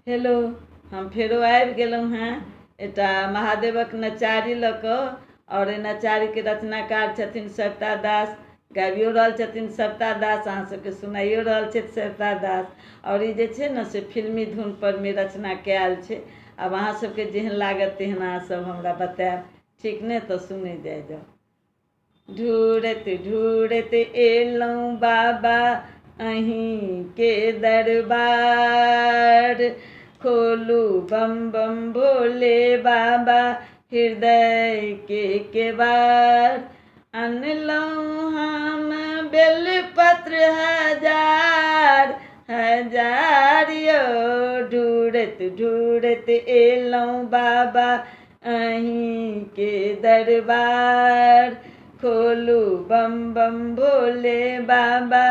Hello, हम फेरो आबि गेलहुँ हेँ एकटा महादेवक नचारी लऽ कऽ। आओर एहि नचारीके रचनाकार छथिन सविता दास, गाबियो रहल छथिन सविता दास, अहाँ सबके सुनाइयो रहल छथि सविता दास। आओर ई जे छै ने से फिल्मी धुनपर मे रचना कयल छै। आब अहाँ सबके जेहन लागत तेहन अहाँ सब हमरा बतायब, ठीक ने? तऽ सुनै जाइ जाउ। ढूँढैत ढूँढैत एलहुँ बाबा अहीँके दरबार, खोलू बम बम भोले बाबा हृदयके केबार। अनलहुँ हम बेलपत्र हजार हजार यौ, ढूँढैत ढूँढैत एलहुँ बाबा अहीँके दरबार, खोलू बम बम भोले बाबा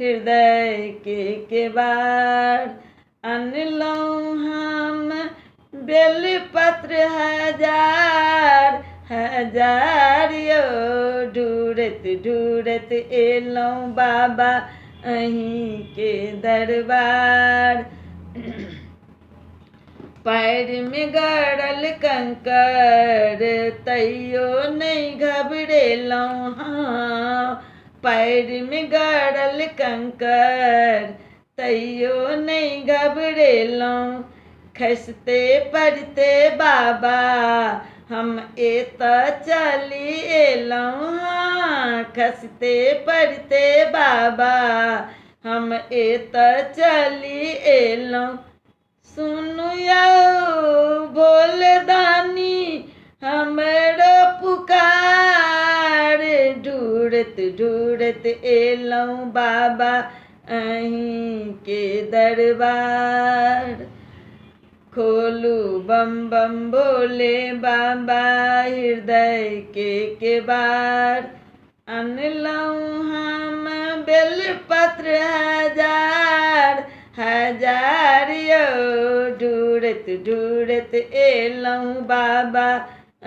हृदयके केबार। अनलहुँ हम बेलपत्र हजार हजार यौ, ढूँढैत ढूँढैत एलहुँ बाबा अहीँके दरबार। पैरमे गड़ल कंकर तैयो नहि घबरेलहुँ, हँ पैरमे गड़ल कंकर तैयो नहि घबरेलहुँ। खसिते पड़िते बाबा हम एतऽ चलि एलहुँ, हँ खसिते पड़िते बाबा हम एतऽ चलि एलहुँ। सुनू यौ भोलदानी हमरो पुकार, ढूँढैत ढूँढैत एलहुँ बाबा अहीँके दरबार, खोलू बम बम भोले बाबा हृदयके केबार। अनलहुँ हम बेलपत्र हजार हजार यौ, ढूँढैत ढूँढैत एलहुँ बाबा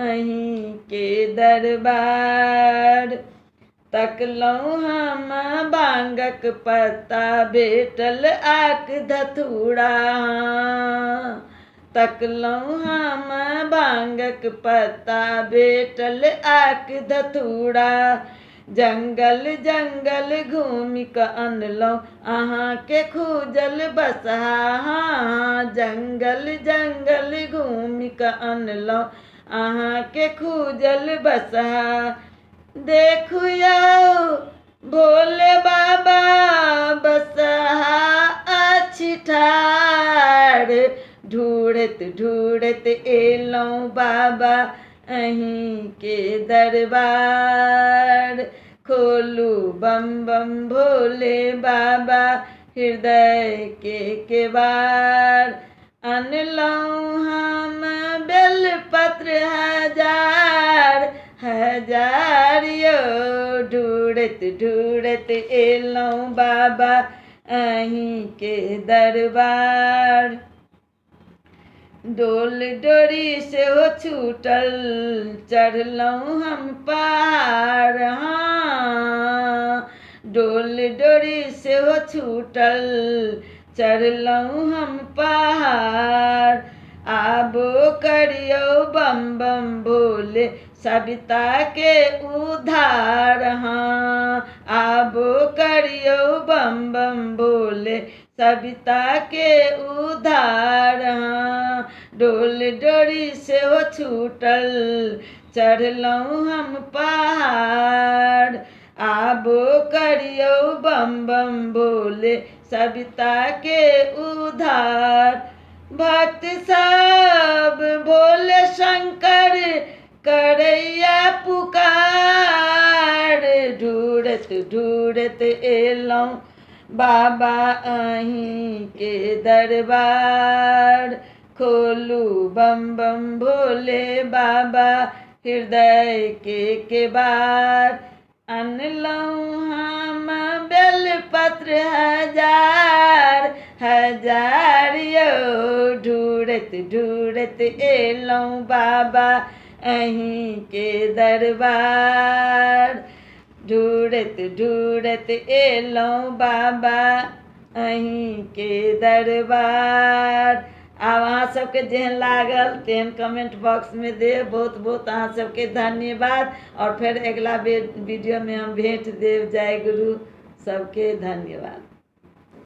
अहीँके दरबार। तकलहुँ हम बाँगक पत्ता भेटल आक धतूरा, तकलहुँ हम बाँगक पत्ता भेटल आक धतूरा। जंगल जंगल घूमि कऽ अनलहुँ अहाँके खूजल बसहा, जंगल जंगल घूमि कऽ अनलहुँ अहाँके खूजल बसहा। देखू यौ भोले बाबा बसहा अछि ठाढ़, ढूँढैत ढूँढैत एलहुँ बाबा अहीँके दरबार, खोलू बम बम भोले बाबा हृदयके केबार। अनलहुँ हम बेलपत्र हजार हजार यौ, ढूँढैत ढूँढैत एलहुँ बाबा अहीँके दरबार। डोल डोरी सेहो छूटल चढ़लहुँ हम पहाड़, हाँ डोल डोरी सेहो छूटल चढ़लहुँ हम पहाड़। आबो करियौ बम बम भोले सविता के उद्धार, हाँ आबो करियौ बम बम भोले सविता के उद्धार। हाँ डोल डोरी सेहो छूटल चढ़लहुँ हम पहाड़, आबो करियौ बम बम भोले सविता के उद्धार। भक्त सब भोले शंकर करैया पुकार, ढूँढैत ढूँढैत एलहुँ बाबा अहीँके दरबार, खोलू बम बम भोले बाबा हृदयके केबार। अनलहुँ हम बेलपत्र हजार हजार यौ, ढूँढैत ढूँढैत एलहुँ बाबा अहीँके दरबार, ढूँढैत ढूँढैत एलहुँ बाबा अहीँके दरबार। आब अहाँ सबके जेहन लागल तेहन कमेंट बॉक्समे देब। बहुत बहुत अहाँ सबके धन्यवाद आओर फेर अगिला वीडियोमे हम भेंट देब। जय गुरु, सबके धन्यवाद।